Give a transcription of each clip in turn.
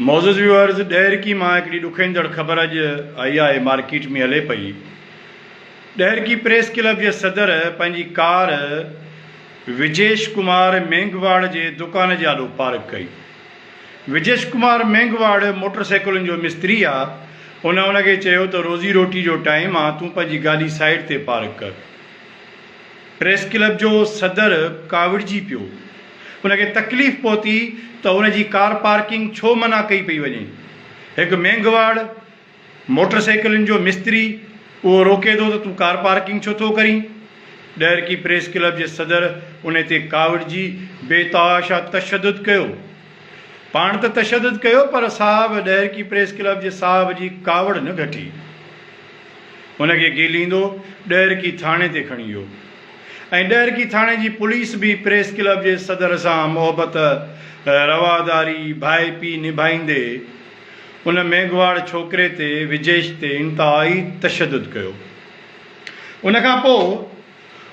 معزز ويوئرز ڏهرڪي مان هڪڙي ڏکوئيندڙ خبر اڄ آئي آهي مارڪيٽ ۾ هلي پئي. ڏهرڪي پريس ڪلب جي صدر پنهنجي ڪار وجيش ڪمار مينگهواڙ جي دڪان جي آڏو پارڪ ڪئي. وجيش ڪمار مينگهواڙ موٽر سائيڪلن جو مستري آ ان ان کي چيو ته روزي روٽي جو ٽائيم آ تون پنهنجي گاڏي سائيڊ تي پارڪ ڪر. پريس ڪلب جو صدر ڪاوڙجي پيو. ان کي تڪليف پهتي ته ان جي ڪار پارڪنگ ڇو منع ڪئي پئي وڃي. هڪ مينگهواڙ موٽر سائيڪلن جو مستري اهو روڪي ٿو ته تون ڪار پارڪنگ ڇو ٿو ڪرين؟ ڏهرڪي پريس ڪلب جي صدر ان تي ڪاوڙجي بي تحاشا تشدد ڪيو. پاڻ ته تشدد ڪيو پر صاحب ڏهرڪي پريس ڪلب جي صاحب جي ڪاوڙ نه گهٽي. هن کي گهليندو ڏهرڪي ٿاڻي تي کڻي ويو ۽ ڏهرڪي ٿاڻي جي پوليس به پريس ڪلب جي صدر سان محبت، رواداري، ڀائپي نڀائيندي ان ميگهواڙ ڇوڪري تي وجيش تي انتهائي تشدد ڪيو. ان کان پوء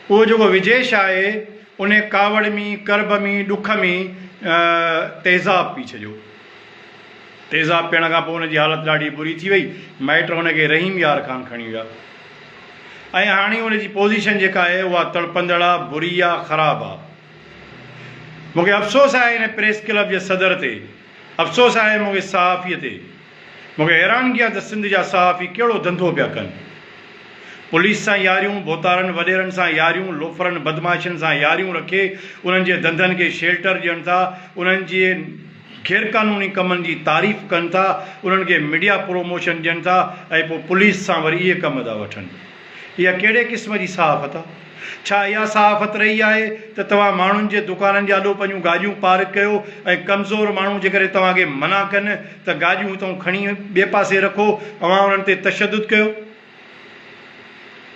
اهو جيڪو وجيش آهي ان ڪاوڙ ۾، ڪرب ۾، ڏک ۾ تيزاب پي ڇڏيو. تيزاب پيئڻ کان پوء هن جي حالت ڏاڍي بري ٿي وئي. مائٽ هن کي رحيم يار خان کڻي ويا ۽ هاڻي هن جي پوزيشن جيڪا آهي اها تڙپندڙ آ، بري آ، خراب آ. مون کي افسوس آهي هن پريس ڪلب جي صدر تي، افسوس آهي مون کي صحافي تي. مون کي حيرانگي آ ته سنڌ جا صحافي ڪهڙو ڌنڌو پيا ڪن. پوليس سان ياريون، ڀوتارن وڏيرن سان ياريون، لوفرن بدمعاشن سان ياريون رکي انهن جي ڌنڌن کي شيلٽر ڏين ٿا، انهن جي. غيرقانوني ڪمن جي تعريف ڪن ٿا، انهن کي ميڊيا پروموشن ڏين ٿا ۽ پوء پوليس سان وري اهي ڪم ٿا وٺن. اها ڪهڙي قسم جي صحافت آ؟ ڇا اها صحافت رهي آهي ته توهان ماڻهن جي دڪانن جي آڏو پنهنجون گاڏيون پارڪ ڪيو ۽ ڪمزور ماڻهو جيڪڏهن توهان کي منع ڪن ته گاڏيون هتئون کڻي ٻئي پاسي رکو، اوهان انهن تي تشدد ڪيو؟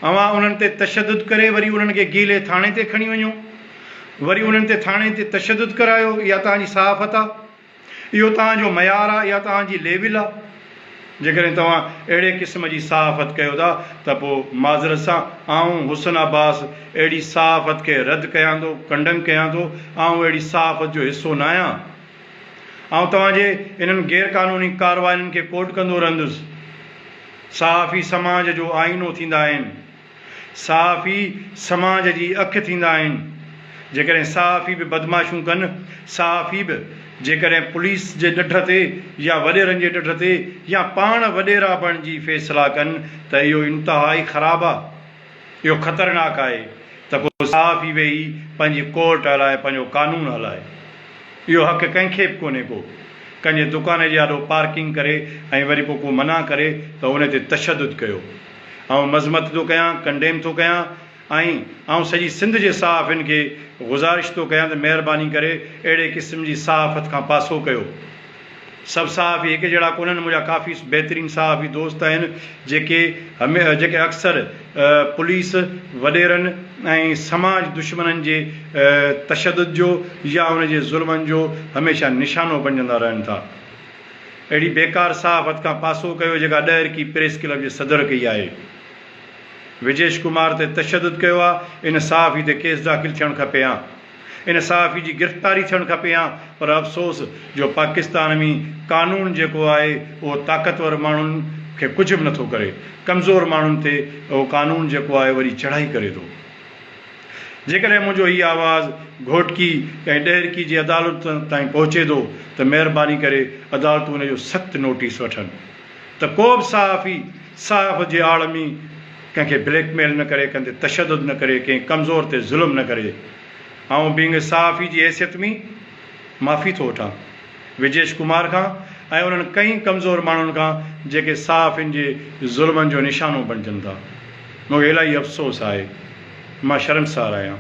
اوهان انهن تي تشدد ڪري وري انهن کي گيلي ٿاڻي تي کڻي وڃو، وري انهن تي ٿاڻي تي تشدد ڪرايو، اها توهان جي صحافت آ؟ اهو توهان جو معيار آ؟ اها توهان جي ليول آ؟ جيڪڏهن توهان اهڙي قسم جي صحافت ڪيو ٿا ته پوء معذرت سان آئون حسن عباس اهڙي صحافت کي رد ڪيان ٿو، ڪنڊم ڪيان ٿو، آئون اهڙي صحافت جو حصو ناهيان. آئون توهان جي انهن غيرقانوني ڪارواين کي ڪوٽ ڪندو رهندس. صحافي سماج جو آئينو ٿيندا آهن. صحافي سماج جي اک ٿيندا آهن. جيڪڏهن صحافي به بدمعاشيون ڪن، صحافي به جيڪڏهن پوليس جي ڏڍ تي يا وڏيرن جي ڏڍ تي يا پاڻ وڏيرا بڻجي فيصلا ڪن ته اهو انتهائي خراب آ. اهو خطرناڪ آهي ته ڪو صحافي ويهي پنهنجي ڪورٽ هلائي پنهنجو قانون هلائي. اهو حق ڪنهن کي به ڪونهي ڪو ڪنهن جي دڪان جي آڏو پارڪنگ ڪري ۽ وري پوء ڪو منع ڪري ته ان تي تشدد ڪيو. آئون مذمت ٿو ڪيان، ڪنڊيم ٿو ڪيان ۽ آئون سڄي سنڌ جي صحافين کي گذارش ٿو ڪيان ته مهرباني ڪري اهڙي قسم جي صحافت کان پاسو ڪيو. سڀ صحافي هڪ جهڙا ڪونهن، منهنجا ڪافي بهترين صحافي دوست آهن جيڪي جيڪي اڪثر پوليس، وڏيرن ۽ سماج دشمنن جي تشدد جو يا ان جي ظلمن جو هميشه نشانو بڻجندا رهن ٿا. اهڙي بيڪار صحافت کان پاسو ڪيو جيڪا ڏهرڪي پريس ڪلب جي صدر ڪئي آهي. وجيش ڪمار تي تشدد ڪيو آهي ان صحافي تي ڪيس داخل ٿيڻ کپي هان. ان صحافي جي گرفتاري ٿيڻ کپي هان پر افسوس جو پاڪستان ۾ قانون جيڪو آهي اهو طاقتور ماڻهن کي ڪجهه به نٿو ڪري ڪمزور ماڻهن تي اهو قانون جيڪو آهي وري چڙهائي ڪري ٿو جيڪڏهن منهنجو هي آواز گهوٽڪي ۽ ڏهرڪي جي عدالتن تائين پهچي ٿو ته مهرباني ڪري عدالتون ان جو سخت نوٽيس وٺن ته ڪو به صحافي صحافت جي آڙ ۾ ڪنهن کي بليڪ ميل نه ڪري، ڪنهن تي تشدد نه ڪري، ڪنهن ڪمزور تي ظلم نه ڪري. آئون بينگ صحافي جي حيثيت ۾ معافي ٿو وٺان وجيش ڪمار کان ۽ انهن ڪئين ڪمزور ماڻهن کان جيڪي صحافين جي ظلمن جو نشانو بڻجن ٿا. مون کي الاهي افسوس آهي. مان شرمسار آهيان.